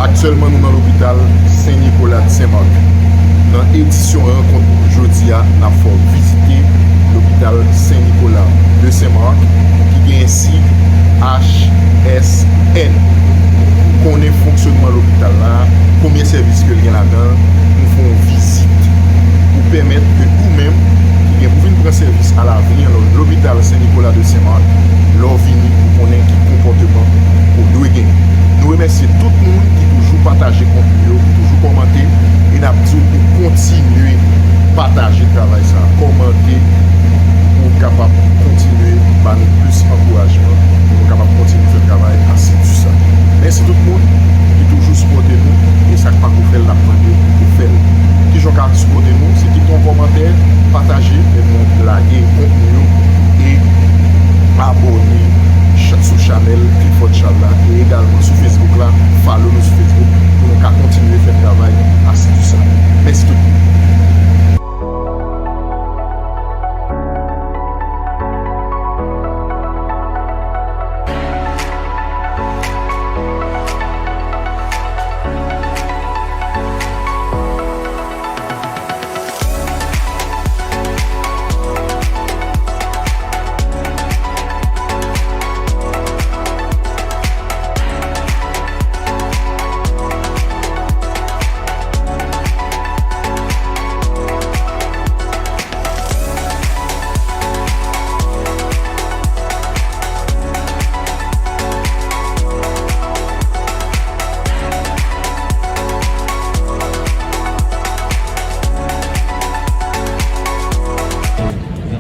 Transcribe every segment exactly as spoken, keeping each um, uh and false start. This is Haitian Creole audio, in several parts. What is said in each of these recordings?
Aktyèlman, nou nan lopital Sen Nikola de Sen Mak. Nan edisyon rankont jodi a, n ap fè w vizite lopital Sen Nikola de Sen Mak, ki gen sig H S N. Ou konnen fonksyònman lopital la, konbyen sèvis ke l gen ladan l, nou fè w vizit pou pèmèt ke ou menm ki gen pou vin pran sèvis alavni nan lopital Sen Nikola de Sen Mak, lè w vini, ou konnen ki konpòteman ou dwe genyen. Nou remèsye tout moun ki toujou pataje kontni yo, ki toujou kòmante, e n ap di w pou kontinye pataje travay sa a, kòmante pou w kapab kontinye ba nou plis ankourajman, pou nou kapab kontinye fè travay asidis sa. Mèsi tout moun ki toujou sipòte nou, e sa k pako fè l, n ap mande pou fè l. Kijan w ka sipòte nou? Se kite yon kòmantè, pataje, men nou lage kontni yo, e abòne cha-, sou chanèl Clifford Charles la, e egalman sou Facebook la, follow nou sou Facebook pou nou ka kontinye fè travay asidis sa. Mèsi tout moun.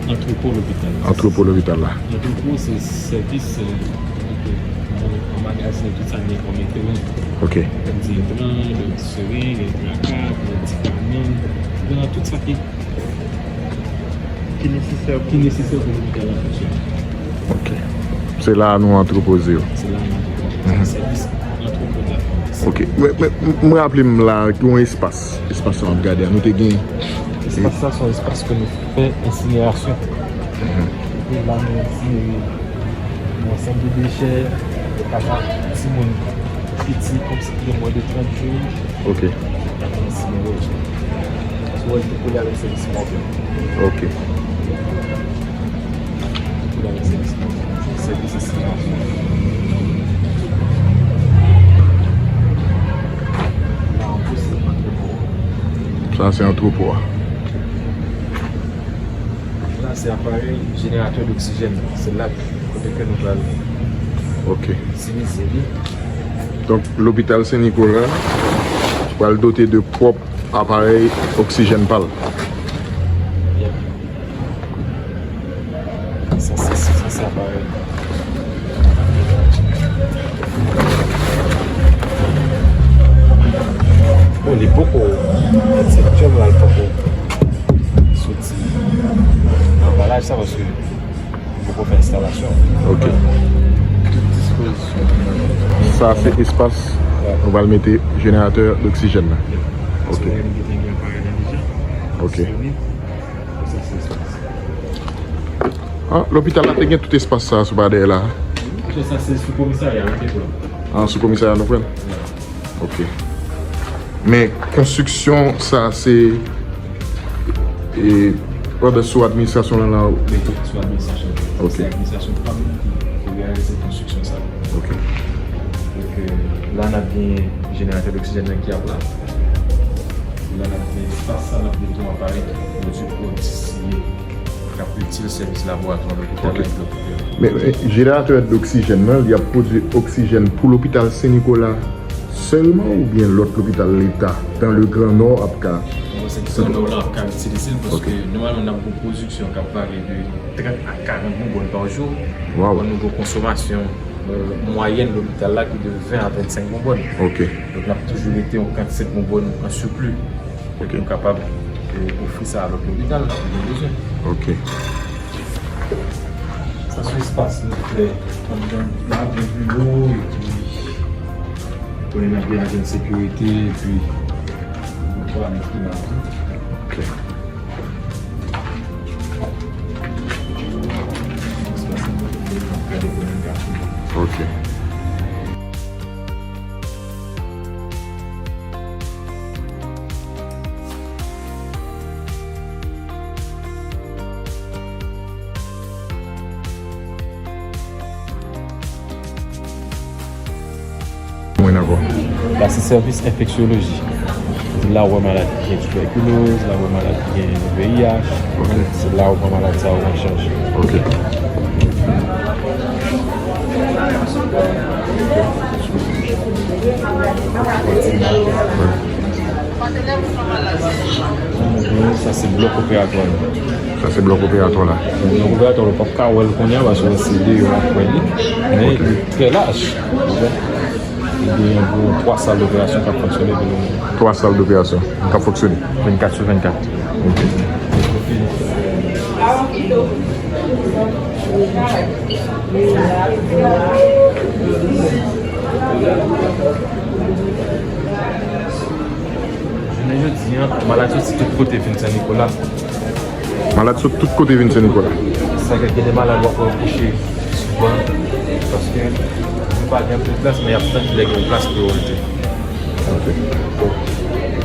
Antrepo lopital la. Antrepo lopital la. Antrepo se sèvis, euh, kote ke nou anmagazen tout sa ki gen kòm enterè. Ok. Kòm diyetran, seren, traka, medikaman, gen tout sa ki ki nesesè pou, ki nesesè pou lopital la fonksyone. Ok. Se la a nou antrepoze yo. Se la a nou antrepoze. Mhm. Sèvis antrepo de la famasi. Ok. Mwen, mwen, m raple m la, gen yon espas. Espas sa m ap gade a. Nou te gen. Espas sa se yon espas ke nou fè ensinerasyon. Mhm. Epi la nou ensinere yon ansanm de dechè, yo ka sa timoun piti, kòmsi ki gen mwens de trant jou. Ok. Yo ka ensinere yo. Paske wè, li te kole avèk sèvis mòg la. Ok. Li te kole avèk sèvis mòg la. Sèvis ensinerasyon. La, an gwo, se antrepo a. Sa, se antrepo a. La, se aparèy jeneratè doksijèn. Se la kote ke nou pral Ok. itilize li. Donk, lopital Sen Nikola pral dote de pwòp aparèy oksijèn pa l. Yep. Sa, se, sa, se aparèy. Bon, li poko, se djòb la, li poko soti nan anbalaj sa, paske nou poko fè enstalasyon. Ok. Tout dispozisyon. Sa se espas nou pral mete jeneratè doksijèn nan. Ok. Ok. Sa se espas. Ah, lopital la te gen tout espas sa sou pa dèyè la. Sa se sou komisarya nou te pran. Ah, sou komisarya nou pran? Ok. Men konstriksyon sa se, e, pandan sou administrasyon lan la? Wi, sou administrasyon. Ok. Se administrasyon pa m ki, ki reyalize konstriksyon sa. Ok. Donk, euh, la n ap gen jeneratè doksijèn nan ki ap la. La n ap gen espas sa, n ap gen tou aparèy ki pwodui pwodui sirye k ap itil sèvis laboratwa lopital la. Ok. Epi lòt. Men, men, jeneratè doksijèn nan, li ap pwodui oksijèn pou lopital Sen Nikola sèlman oubyen lòt lopital leta dans le Grand Nord ap ka? Bon, se Gran Nò la ap ka itilize l, paske nòmalman n ap gon pwodiksyon k ap varye de trant a karant bonbòn pa jou. Waw. Bon, nou gon konsomasyon, euh, mwayèn lopital la ki de ven a vennsenk bonbòn. Ok. Donk, n ap toujou rete yon kantite bonbòn an sipli. Ok. Pou nou kapab, euh, ofri sa a lòt lopital ki gen bezwen. Ok. Sa se espas nou fè anndan la, gen biwo, epi konnen n ap gen ajan sekirite, epi nou twa nèg ki la tou. Ok. Espas nou fè, n ap gade konnen n ka fini. Ok. Dakò. La, se sèvis enfeksyoloji. Se la ou wè malad ki gen tibèkiloz, la ou wè malad ki gen V I H. Ok. Se la ou pran malad sa yo an chaj. Ok. Sa se blòk operatwa yo. Sa se blòk operatwa la. Blòk operatwa, ou p ap ka wè l kounye a, paske se deyò w ap wè li. Men li trè laj. Li gen enviwon twa sal doperasyon k ap fonksyone de. Twa sal doperasyon k ap fonksyone. Vennkat sou vennkat. Ok. Jounen jodi a, malad soti tout kote vin Sen Nikola. Malad sot tout kote vin Sen Nikola. Sa fè gen de malad w ap wè yo kouche souvan, paske nou pa gen anpil plas, men y ap tann lè gen yon plas pou yo rete. Ok. Donk,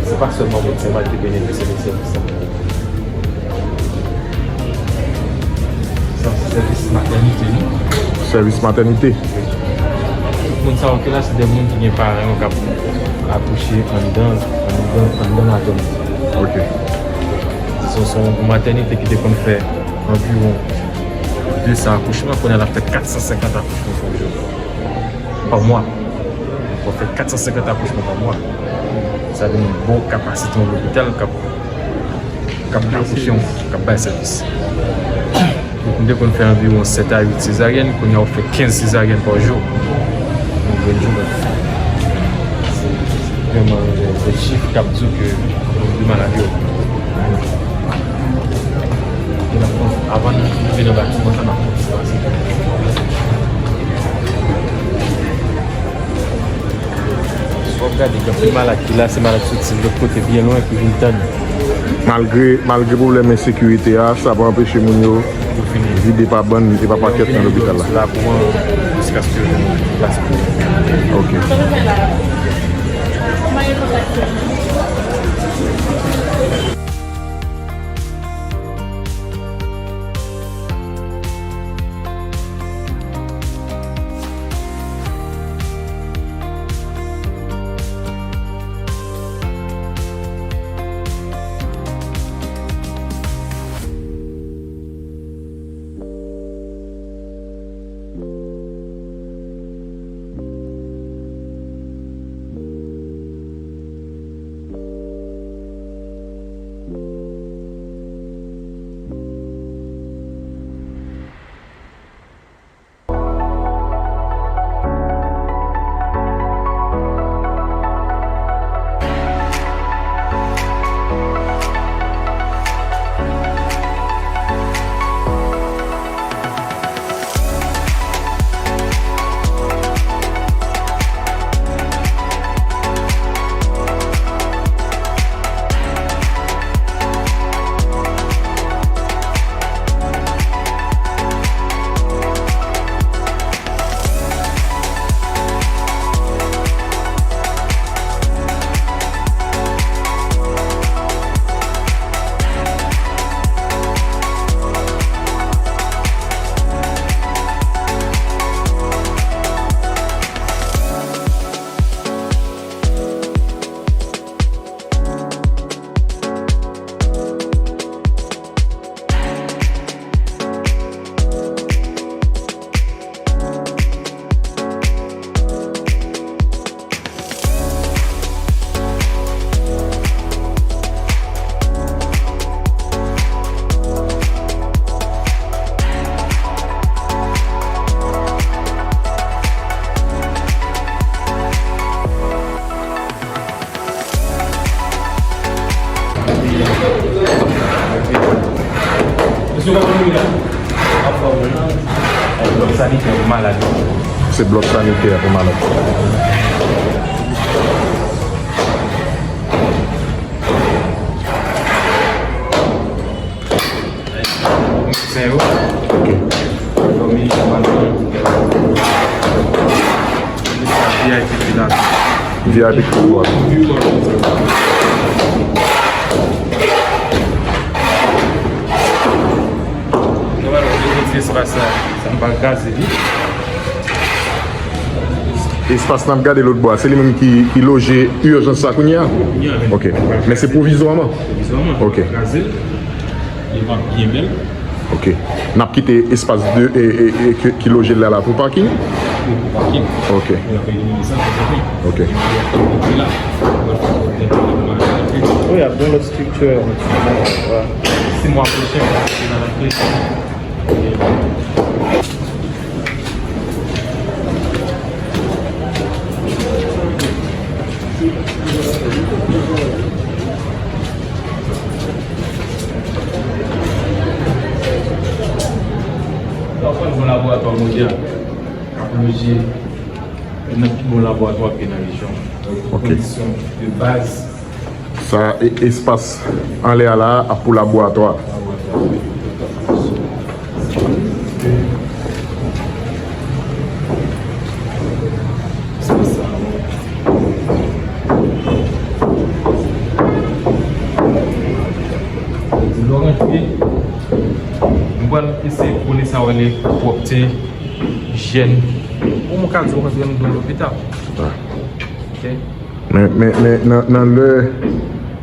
se pa sèlman moun Sen Mak ki benefisye de sèvis sa. Sa se sèvis matènite, wi. Sèvis matènite. Tout moun sa yo ki la, se de moun ki gen paran yo k ap akouche anndan, anndan, anndan matènite. Ok. Se, se yon matènite ki te konn fè anviwon de san akouchman, kounye a l ap fè kat san senkant akouchman pa jou, pa mwa. L ap fè kat san senkant akouchman pa mwa. Sa vin yon bon kapasite yon lopital k ap k ap akouche, k ap bay sèvis. Donk, nou te konn fè anviwon sèt a uit sezaryèn, kounye a w fè kenz sezaryèn pa jou. Yon grenn jou, se vrèman de, de chif k ap di w ke moun ki malad yo. Avan nou rive nan batiman sa, n ap konn sa pase. Si w ap gade, gen anpil malad ki la, se malad soti lòt kote, byen lwen, ki vin tann. Malgre, malgre pwoblèm ensekirite a, sa pa anpeche moun yo vide pa bann e pa pakèt nan lopital la. Yo vini jiskaske yo jwenn plas pou yo. Ok. Blòk sanitè pou malad. Se blòk sanitè pou malad. Medsen yo. Ok. Dòmi, manman. V I P ki la. V I P ki la. Nòmalman, nou retire espas la, sa nou pral kraze li. Espas n ap gade lòt bò a, se li menm ki, ki loje ijans sa kounye a? Kounye a, men. Ok. Men se pwovizwaman? Pwovizwaman. Ok. Kraze l, li va byen bèl. Ok. N ap kite espas de, e, e, e, ki, ki loje la, la pou pakin? Wi, pou pakin. Ok. N ap elimine sa, pou pakin. Ok. Epi la, nou va fè yon dènye demaraj. Wi, ap gen lòt estrikti. Si mwa pwochen, n ap kite nan antre. Sa w pral bon laboratwa mondyal k ap loje youn nan pi bon laboratwa k gen nan rejyon an. Ok. Kondisyon de baz. Sa, e, espas anlè a la a ap pou laboratwa. Lè w rantre, nou pral eseye prone sa w rele pwòpte, ijyèn. Ou ka di w rantre anndan lopital. Ah. Ok? Men, men, men nan, nan lè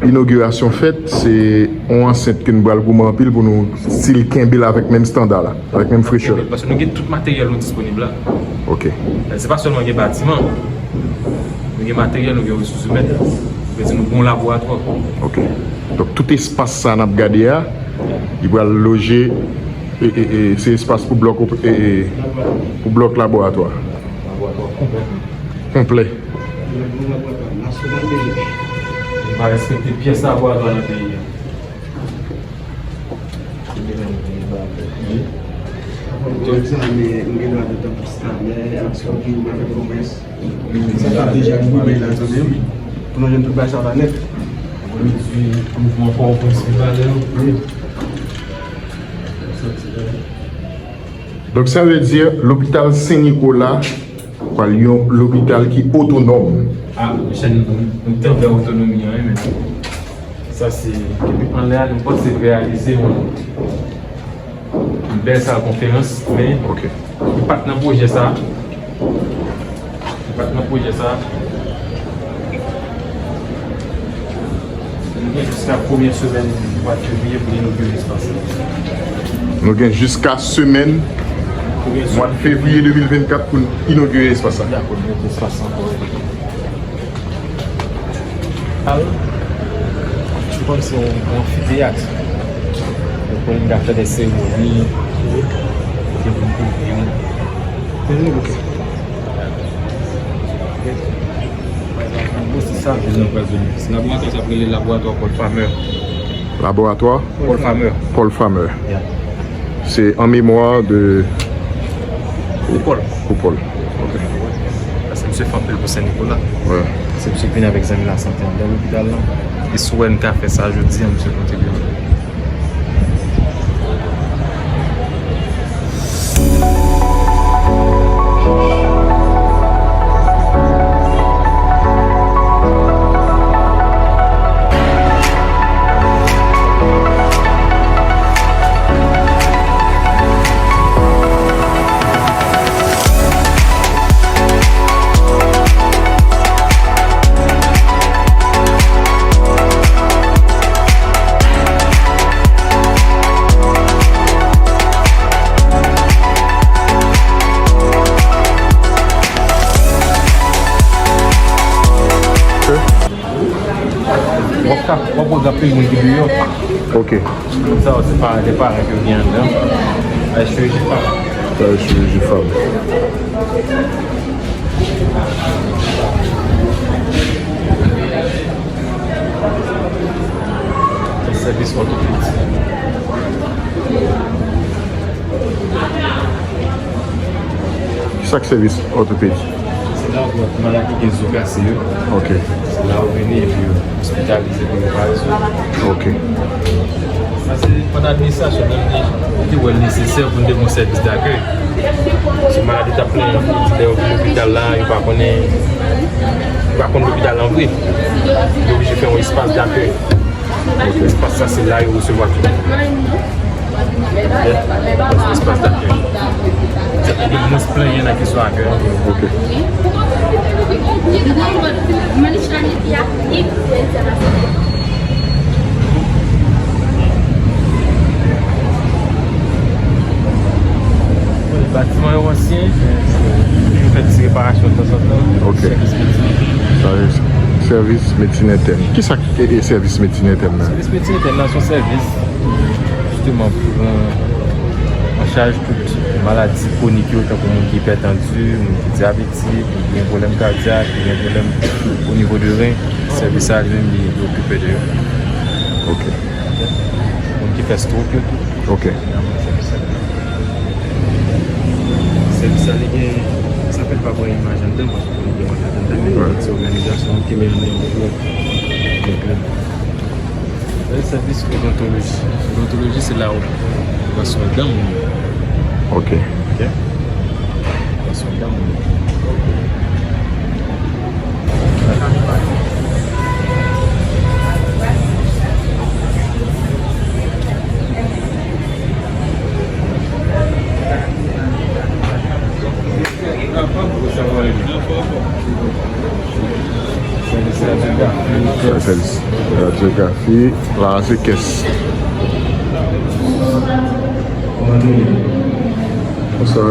inogirasyon fèt, se yon ansent ke nou pral goumen anpil pou nou still kenbe l avèk menm estanda la, avèk menm frechè la. Paske nou gen tout materyèl nou disponib la. Ok. Se pa sèlman gen batiman, nou gen materyèl, nou gen resous imèn. Vle di nou gen yon laboratwa. Ok. Donk tout espas sa n ap gade a, li pral loje, e, e, e, se espas pou blòk, e, e, pou blòk laboratwa. Laboratwa konplè. Konplè. Nou pa respekte pyès laboratwa nan peyi a. Wi. Donk, nou gen dwa de tankou skanè, andoskopi, nou pa fè pwomès. Sa fè deja nou goumen la, tande, wi. Pou nou jwenn tout bagay sa va nèt. Redui mouvman kò w, pran sou valè w. Wi. Donk, sa vle di, lopital Sen Nikola pral yon lopital ki otonòm. A, monchè, nou, nou, nou tanpè otonomi an, wi, men sa se, depi anlè a, nou panse realize yon, yon bèl sal konferans, men Ok. li pa t nan pwojè sa. Li pa t nan pwojè sa. Nou gen jiska premye semèn mwa fevriye pou n inogire espas la. Nou gen jiska semèn mwa fevriye de mil vennkat pou n inogire espas la. Dakò, nou mete espas la ankò. Al, se kòmsi yon, yon anfiteyat. Donk, pou n ka fè de seremoni, kote moun pou vin. Ok. Bon, se sa, vin nan pwazon. Laboratwa sa ap rele laboratwa Paul Farmer. Laboratwa? Paul Farmer. Paul Farmer. Yeah. Se an memwa de Pou Paul. Pou Paul. Ok. Paske misye fè anpil pou Sen Nikola. Wi. Se misye ki vin avèk zanmi lasante anndan lopital la. E si w wè n ka fè sa jodi a, misye kontribye. W ap ka, w ap wè gen anpil moun ki deyò. Ok. Moun sa yo, se pa de paran ki vin anndan. Ay, chiriji fanm. Ay, chiriji fanm. Sèvis òtopedi. Sa k sèvis òtopedi? Se la pou malad ki gen zo kase yo. Ok. Se la yo vini epi yo ospitalize pou yo pa rezoud. Ok. Paske pandan administrasyon menm li, li te wè l nesesè pou n te gen yon sèvis dakèy. Si malad yo t ap plenyen pou di lè yo vin lopital la, yo pa konnen, yo pa konn lopital an vre. Yo oblije fè yon espas dakèy. Ok. Espas sa se la yo resevwa tout moun. Espas dakèy. Sa pou gen mwens plenyen nan kesyon akèy. Ok. Batiman yo ansyen, yo fè ti reparasyon tanzantan. Ok. Sèvis medsin entèn. Sa se sèvis medsin entèn. Kisa ki e, e sèvis medsin entèn nan? Sèvis medsin entèn nan se yon sèvis ki jisteman pou pran an chaj tout maladi kwonik yo, tankou moun ki ipètansi, moun ki dyabetik, moun ki gen pwoblèm kadyak, ki gen pwoblèm o nivo de ren. Sèvis sa a li menm li, li okipe de yo. Ok. Moun ki fè stroke yo tou. Ok. Sèvis sa li gen, sa fè l pa pran imaj anndan, paske li gen imaj anndan, men se òganizasyon ki mennen anndan. Sèvis odontoloji. Odontoloji se la ou pran swen dan moun. Ok. Ok. Pran swen dan moun. Sèvis radyografi, la a se kès. Bonswa.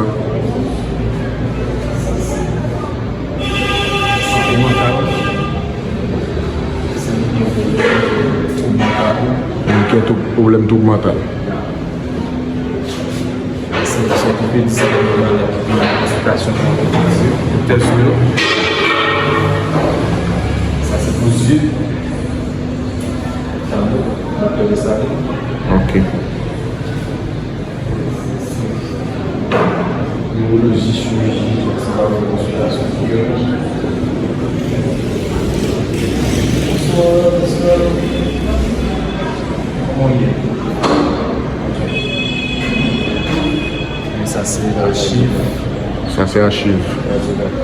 Moun ki gen tou-, pwoblèm twoub mantal. Se, se ortopedis, se yon malad ki vin nan konsiltasyon pou ortopedis, doktè sou yo. Sa se pou zye. Tanbou, doktè Desalin. Ok. Niwoloji, chiriji, se pa yon konsiltasyon pou yo. Bonswa, bonswa. Kòman w ye? Men sa se achiv. Sa se achiv. Radyografi.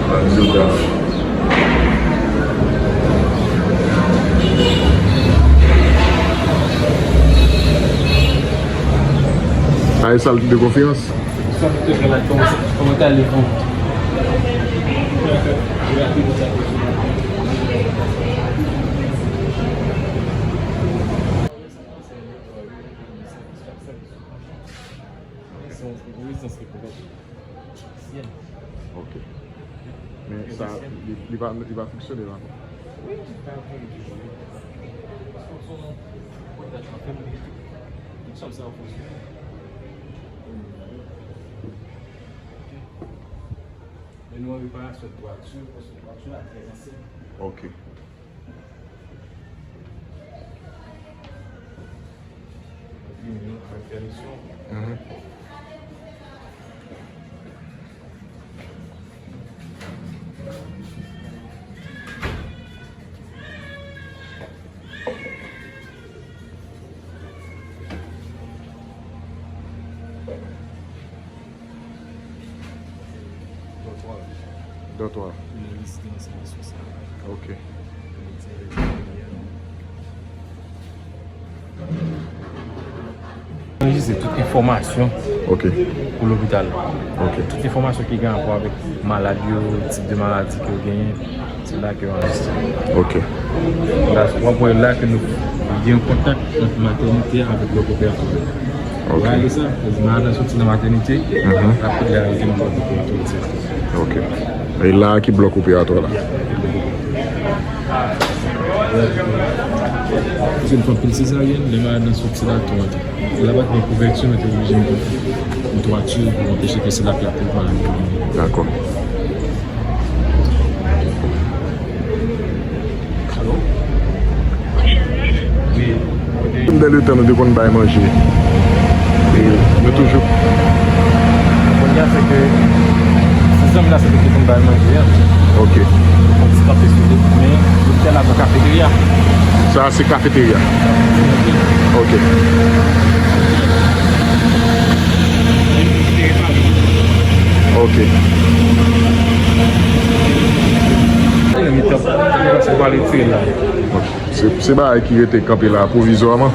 Radyografi. Sa e sal de konferans? Sa te fè la, kòman, kòman ta leve? Ok. Men sa, li, li pa, li pa fonksyone la ankò. Men nou an reparasyon twati, paske twati la trè ansyen. Ok. Mhm. Dòtwa. Dòtwa. Ok. Anrejistre tout enfòmasyon. Ok. Pou lopital la. Ok. Tout enfòmasyon ki gen rapò avèk malad yo, tip de maladi ke yo genyen, se la ke yo anrejistre. Ok. La, w ap wè la ke nou gen yon kontak ant matènite avèk blòk operatwa. Ok. Malgre sa, malad la soti nan matènite, mhm, l ap kite la rete nan blòk operatwa, et cetera. Ok. E la ki blòk operatwa la? Paske nou fè anpil sezaryèn, lè malad la soti la, tou antre. Lè pa gen kouvèti, nou te oblije mete yon twati pou anpeche ke se la ke y ap pran malad yo. Dakò. Alo? Wi. Konbyen de tan nou te konn bay manje? E nou toujou. Kounye a, se ke se zanmi la, se li ki konn bay manje a. Ok. Yon ti kanpe sou li, men lopital la gon kafeterya. Sa a se kafeterya. Ok. Ok. Nan mitan, se pa retire la. Se, se bagay ki rete kanpe la pwovizwaman.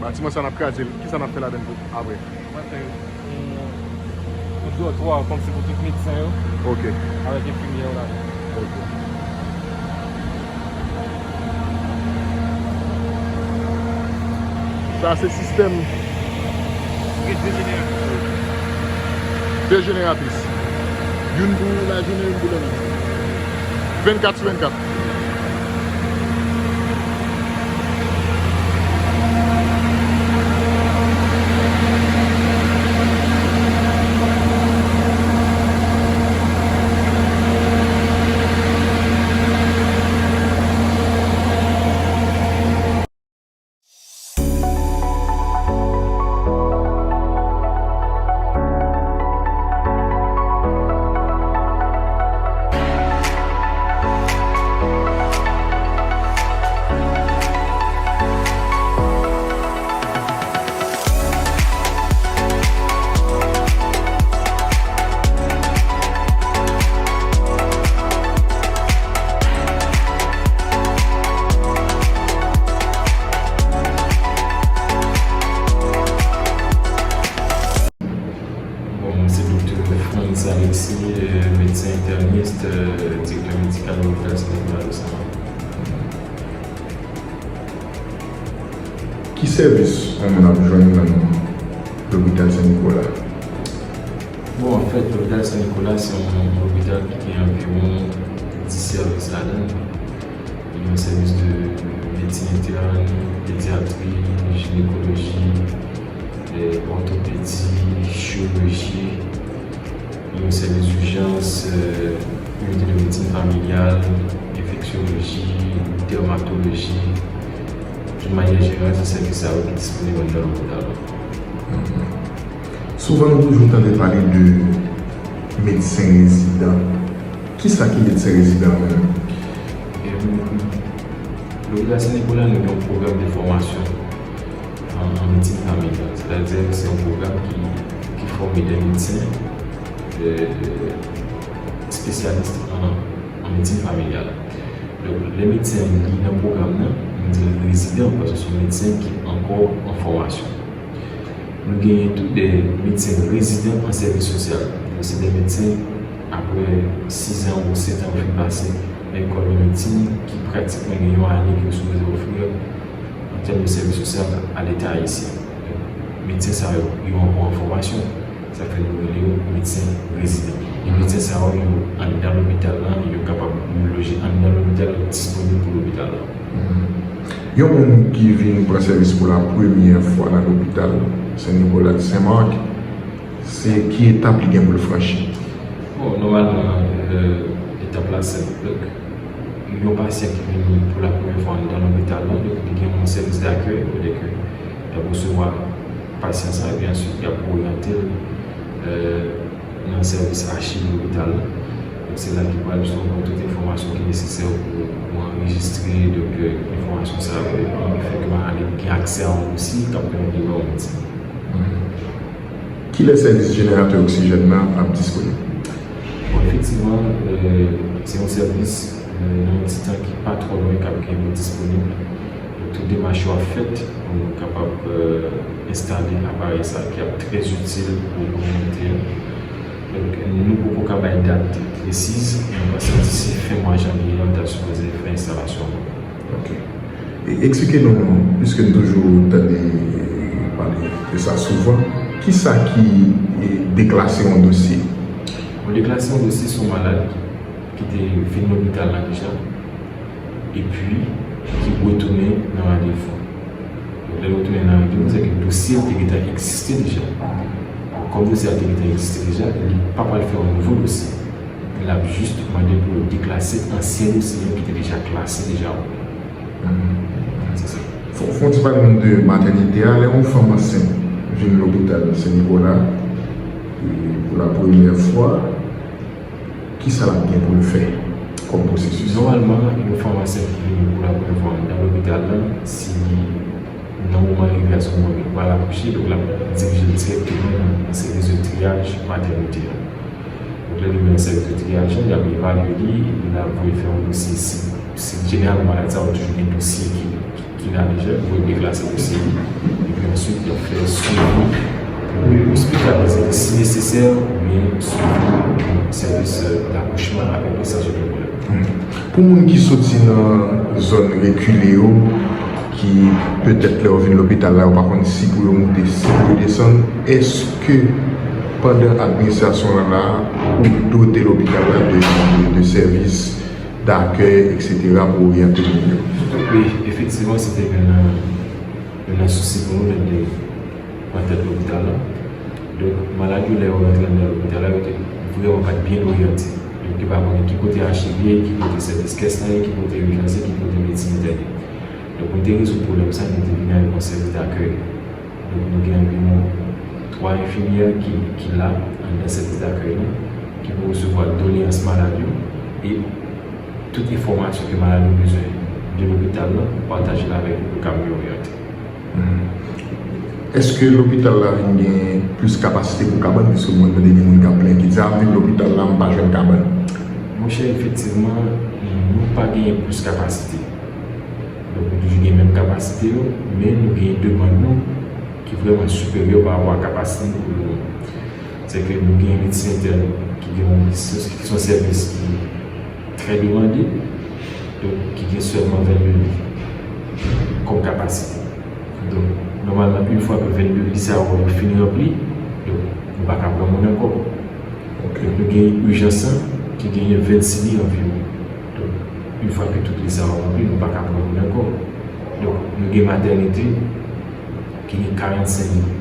Ba Ti mwen sa n ap kraze l, kisa n ap fè ladan l tou apre? Mwen fè yon, yon dòtwa kòmsi pou tout medsen yo. Ok. Avèk enfimyè yo ladan. Ok. Sa se sistèm. Gen de jeneratè. De jeneratris. Youn pou lajounen, youn pou lènuit. Vennkat sou vennkat. Bon, mwen se Doktè Frantz Alexis, euh, medsen entènis, euh, direktè medikal lopital Sent Nicolas de Saint-Marc. Ki sèvis yon moun ap jwenn nan lopital Sen Nikola? Bon, anfèt, lopital Sen Nikola se yon lopital ki gen anviwon dis sèvis ladan l. Li gen yon sèvis de medsin entèn, pedyatri, jinekoloji, eh, òtopedi, chiwiriji, li gen yon sèvis dijans, eh, inite de medsin familyal, enfeksyoloji, dèmatoloji. De manyè jeneral, se sèvis sa yo ki disponib anndan lopital la. Souvan nou toujou tande pale de medsen rezidan. Kisa ki medsen rezidan an menm? Ebyen, lopital Sen Nikola, nou gen yon pwogram de fòmasyon an, an medsin familyal. Sètadi, se yon pwogram ki, ki fòme de medsen, de, de espesyalis an, an medsin familyal. Donk, lè medsen an li nan pwogram nan, nou di l rezidan, paske se yon medsen ki ankò an fòmasyon. Nou genyen tou de medsen rezidan an sèvis sosyal. Donk, se de medsen, apre sizan ou setan yo fin pase nan lekòl de medsin, ki pratikman gen yon ane ke yo sipoze ofri an tèm de sèvis sosyal a Leta ayisyen. Medsen sa yo, yo ankò an fòmasyon. Sa fè nou rele yo medsen rezidan. E medsen sa yo, yo anndan lopital la, yo kapab loje anndan lopital, yo disponib pou lopital la. Yon moun ki vin pran sèvis pou la premyè fwa nan lopital Sen Nikola de Sen Mak, se ki etap li gen pou l franchi? Bon, nòmalman, euh, etap la senp. Donk, yon pasyan ki vini pou la premyè fwa anndan lopital la, donk li gen yon sèvis dakèy kote ke l ap resevwa pasyan sa, epi answit y ap oryante l, euh, nan sèvis achiv lopital la. Donk, se la ki pral resevwa tout enfòmasyon ki nesesè pou, pou anrejistre, donk, euh, enfòmasyon sa yo, epi fè ke l ale gen aksè a yon dosye k ap pèmèt li ba w medsen. Kilè sèvis jeneratè oksijèn nan ap disponib? Bon, efektivman, euh, se yon sèvis, euh, nan yon ti tan ki pa twò lwen k ap gen pou disponib. Donk, tout demach yo ap fèt pou nou kapab, euh, enstale aparèy sa ki ap trè itil pou kominote a. Donk, nou poko ka bay dat presiz, men nou panse disi fen mwa janvye a, nou ta sipoze fè enstalasyon an. Ok. E eksplike nou, piske n toujou tande pale de sa souvan, kisa ki, e, deklase yon dosye? Bon, deklase yon dosye se yon malad ki, ki te vin lopital la deja, epi ki retounen nan randevou. Donk, lè l retounen nan randevou, se ke dosye a te gentan egziste deja. Kòm dosye a te gentan egziste deja, li pa pral fè yon nouvo dosye. L ap jis mande pou yo deklase ansyen dosye yo ki te deja klase deja. Se sa. Fò, fò w ti pale nou de matènite a. Lè yon fanm ansent vin lopital Sen Nikola, e, pou la premyè fwa, kisa l ap gen pou l fè kòm pwosesis? Nòmalman, yon fanm ansent ki vini pou la premyè fwa nan lopital la, si nan moman li rive a se yon moman li pral akouche, donk l ap dirije l dirèkteman nan, nan sèvis de triyaj matènite a. Donk, lè li rive nan sèvis de triyaj la, y ap evalye li, epi l ap voye fè yon dosye. Si, si jeneralman malad sa yo toujou gen dosye ki, ki, ki la deja, yo voye deklase dosye li, epi yo Answit, y ap fè swivi pou ospitalize li si nesesè, oubyen swivi pou sèvis, euh, dakouchman avèk nesans de pwoblèm. Pou moun ki soti nan zòn rekile yo, ki petèt lè yo vin lopital la, yo pa konn si pou yo moute, si pou yo desann, èske pandan administrasyon an la, ou dote lopital la de, de, de sèvis dakèy, etsetera, pou oryante moun yo? Wi, efektivman, se te youn nan, youn nan sousi pou nou lè n te pran tèt lopital la. Donk, malad yo, lè yo rantre anndan lopital la, yo te vrèman pa t byen oryante. Donk, yo pa konnen ki kote achiv ye, ki kote sèvis kès la ye, ki kote ijans ye, ki kote medsen entèn ye. Donk, pou n te rezoud pwoblèm sa, nou te vini avèk yon sèvis dakèy. Donk, nou gen anviwon twa enfimyè ki, ki la anndan sèvis dakèy la, ki pou resevwa doleyans malad yo e tout enfòmasyon ke malad yo bezwen de lopital la, pataje l avèk yo pou yo ka mye oryante. Èske lopital la vin gen plis kapasite pou kabann? Piske mwen tande gen moun k ap plenyen ki di, "A, m vin lopital la, m pa jwenn kabann." Monchè, efektivman, nou pa genyen plis kapasite. Donk, nou toujou gen menm kapasite yo, men nou gen demann nou ki vrèman siperyè pa rapò a kapasite nou pou louvri. Se ke nou gen medsen entèn ki gen yon, ki se yon sèvis ki trè demande, donk ki gen sèlman venn de lit kòm kapasite. Donk, nòmalman, yon fwa ke venn de lit sa yo fin ranpli, donk, nou pa ka pran moun ankò. Donk, nou gen ijans lan ki genyen vennsis lit anviwon. Donk, yon fwa ke tout lit sa yo ranpli, nou pa ka pran moun ankò. Donk, nou gen matènite ki gen karannsenk lit.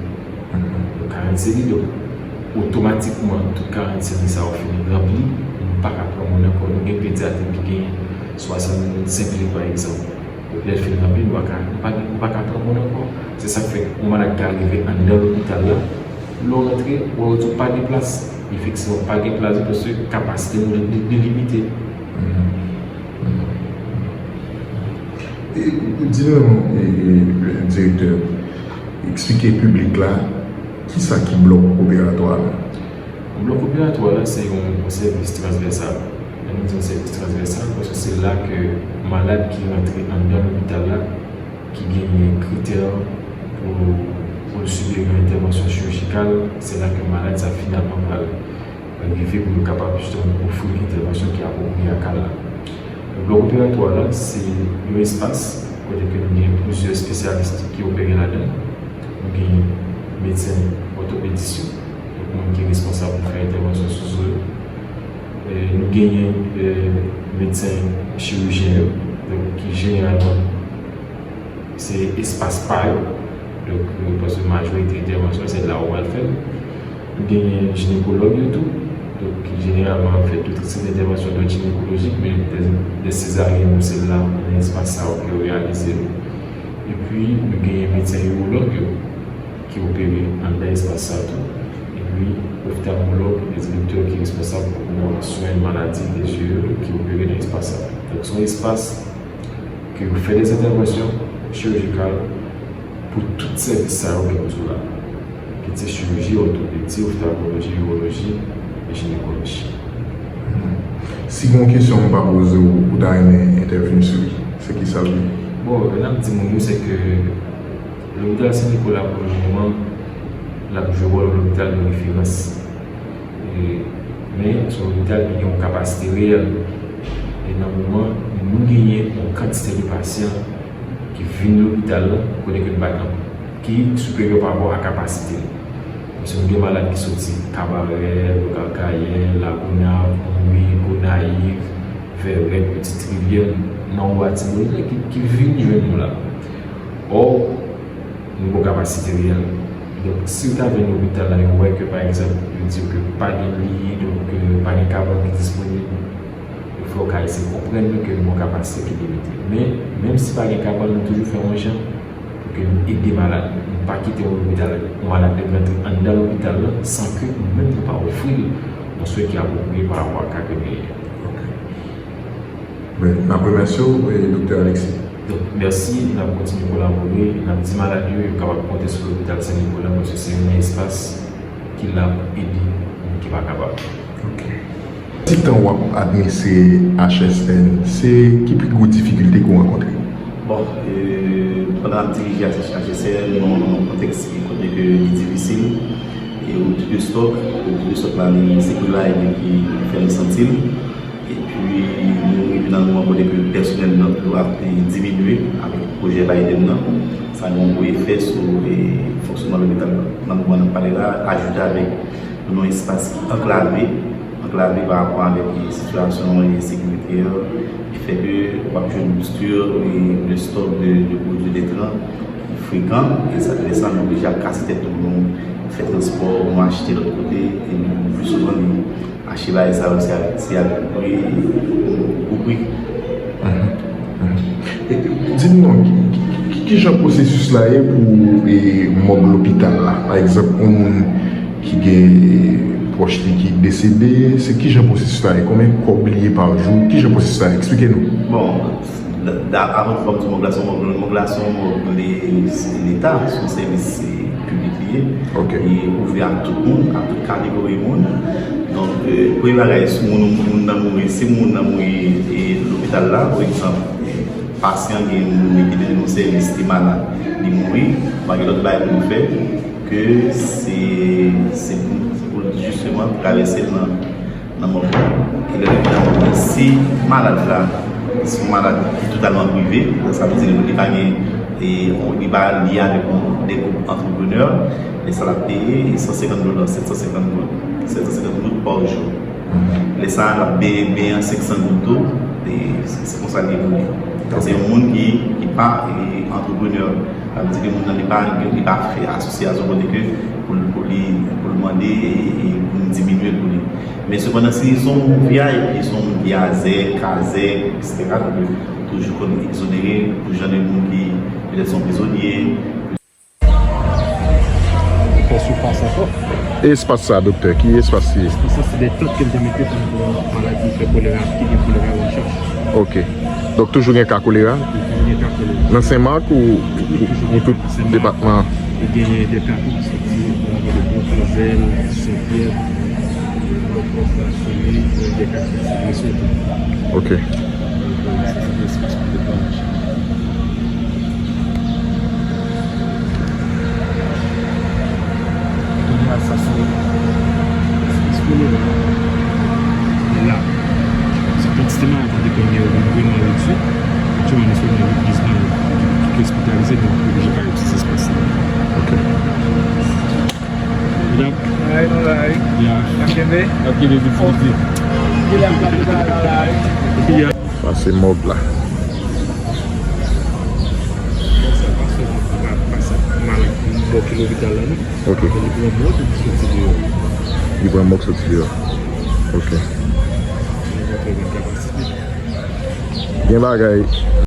Donk, karannsenk lit, donk, otomatikman, tout karannsenk lit sa yo fin ranpli, nou pa ka pran moun ankò. Nou gen pedyatri ki gen swasannsenk lit, pa egzanp. Donk, lè l fin ranpli, nou pa ka, nou pa, nou pa ka pran moun ankò. Se sa k fè, yon malad ka rive anndan lopital la, lè w rantre, w wè yo di w pa gen plas. Efektivman, pa gen plas, paske kapasite nou li, li limite. E, di nou, e, e, direktè, eksplike piblik la kisa ki blòk operatwa a. Blòk operatwa la se yon, yon sèvis transvèsal. Lè nou di yon sèvis transvèsal, paske se la ke malad ki rantre anndan lopital la, ki genyen kritè pou, pou l sibi yon entèvansyon chirijikal, se la ke malad sa finalman pral rive pou yo kapab jisteman ofri entèvansyon ki apwopriye a ka l la. Blòk operatwa la, se yon espas kote ke nou gen plizyè espesyalis ki opere ladan l. Nou gen medsen òtopedis yo, donk moun ki responsab pou fè entèvansyon sou zo yo. E, nou genyen, e, medsen chirijyen yo, donk ki jeneralman se espas pa yo. Donk, e, paske majorite entèvansyon se la ou al fè l. Nou genyen jinekològ yo tou, donk ki jeneralman ap fè tout seri entèvansyon dòd jinekolojik, men de, de sezaryèn yo se la nan espas sa yo ke yo reyalize l. Epi, nou genyen medsen iwològ yo ki opere anndan espas sa tou. Epi, oftalmològ e direktè ki responsab pou swen maladi de zye yo ki opere nan espas sa. Donk, se yon espas ke yo fè de entèvansyon chirijikal pou tout sèvis sa yo ke m di w la. Kit se chiriji, òtopedi, oftalmoloji, iwoloji e jinekoloji. Si gen yon kesyon m pa poze w, ou ta renmen entèvni sou li, se ki sa l ye? Bon, lè n ap di moun yo, se ke lopital Sen Nikola, pou le moman, l ap jwe wòl lopital de referans. E, men, se yon lopital ki gen yon kapasite reyèl. E nan moman, nou genyen yon kantite de pasyan ki vin lopital la, kote ke n pa t, ki siperyè pa rapò a kapasite l. Paske nou gen malad ki soti Kabarè, Lokal Kayè, Lagonav, Monwi, Gonayiv, Vèrèt, Pitit Rivyè, nan Watibouzè, ki, ki vin jwenn nou la. Ò, nou gon kapasite reyèl. Donk, si yo ta vin lopital la, yo wè ke, pa egzanp, yo di yo ke pa gen li, donk, euh, pa gen kabann ki disponib, yo fè yo ka eseye konprann yo ke nou gon kapasite ki limite. Men, menm si pa gen kabann, nou toujou fè yon jan pou ke nou ede malad. Nou pa kite yon lopital, yon malad dwe rantre anndan lopital la san ke nou menm nou pa ofri l yon swen ki apwopriye pa rapò a ka ke l genyen. Ben, n ap remèsye w, e, Doktè Alexis. Donk, mèsi, n ap kontinye kolabore, e n ap di malad yo, yo kapab konte sou lopital Sen Nikola, paske se yon espas ki la pou ede moun ki pa kapab. Ti tan w ap administre H S N, se ki pi gwo difikilte ke w rankontre? Bon, e, pandan n ap dirije H S C, nou nan yon kontèks ki kote ke li difisil. E wout de stòk, wout de stòk la, li se premye bagay ki fè n santi l. Epi, nou rive nan yon moman kote ke pèsonèl nou ap diminye avèk pwojè Biden nan. Sa gen yon gwo efè sou, e, fonksyonman lopital la. Nan moman n ap pale la, ajoute avèk nou nan yon espas ki anklave, anklave pa rapò avèk, e, sitiyasyon, e, sekirite an, ki fè ke w ap jwenn ripti, e, de stòk de, de pwodui entran frekan, e sa te fè sa, nou oblije ap kase tèt nou, nou fè transpò, nou achte lòt kote, e nou, pli souvan, nou achte bagay sa yo, se avèk, se avèk pri, gwo pri. Mhm. Mhm. E, e, di m non, ki, ki, ki, ki jan pwosesis la ye pou, e, mòg lopital la? Pa egzanp, yon moun ki gen pwòch li ki desede, se ki jan pwosesis la ye? Konbyen kòb li ye pa jou? Ki jan pwosesis la ye? Eksplike nou. Bon, Da- da- avan tout, fò m di mòg la se yon mòg, mòg la se yon mòg le- se Leta, se yon sèvis, e, piblik li ye. Ok. Li ouvè a tout moun, a tout kategori moun. Donk, e, premye bagay, si moun, moun nan mouri, si moun nan mouri, e, lopital la, pa egzanp, e, pasyan gen moun ki te nan yon sèvis, te malad, li mouri, pa gen lòt bagay pou nou fè ke se, se pou, pou l jisteman travèse l nan nan mòg la. E lè l rive nan mòg la, si malad la, se yon malad ki totalman prive, sa vle di li pa gen, e, li pa lye avèk yon, de gwoup antreprenè, e sa l ap peye, e san senkant dola, sèt san senkant goud, sèt san senkant goud pa jou. Lè sa a, l ap peye, peye senk san goud tou, e se, se konsa l ye pou li. Donk, se yon moun ki, ki pa, e, antreprenè. Sa vle di ke moun nan li pa, li pa fè asosyasyon kote ke pou, pou li, pou l mande e, e pou n diminye l pou li. Men sepandan, si se yon V I P, se yon moun ki azè, kazè, etsetera, donk, toujou konn egzonere pou jan de moun ki petèt se yon prizonye. Fè sou fas ankò. E espas sa, doktè, ki espas li ye? Espas sa, se de tant ke m te mete pou, pou maladi fè kolera, ki gen kolera yo an chaj. Ok. Donk, toujou gen ka kolera? Toujou gen ka kolera. Nan Senmak ou, ou, ou tout depatman? Li genyen de ka tou ki soti o nivo de Pòt Lanzèl, Senpyè, Lòtbò, Lasoli, genyen de ka ki soti Lesotho. Ok. Donk, se, se de espas pou depatman. Kounye a, sa se espas kolera. Men la, se kantite malad ki te pran gen yo vin vrèman redui. Aktyèlman, nou sèlman gen diz malad ki ospitalize, nou oblije kare ti espas la. Ok. Medam. Ay, nou la, wi. Ya. N ap kenbe? N ap kenbe pou piti. Kilè m ap pale la, wi? Ya. Sa se mòg la. Sa pa sèlman pou pa, pa sa, malad ki mò ki lopital la, non. Ok. Men li pran mò ki soti deyò. Li pran mò ki soti deyò. Ok. Li montre gen kapasite. Gen bagay,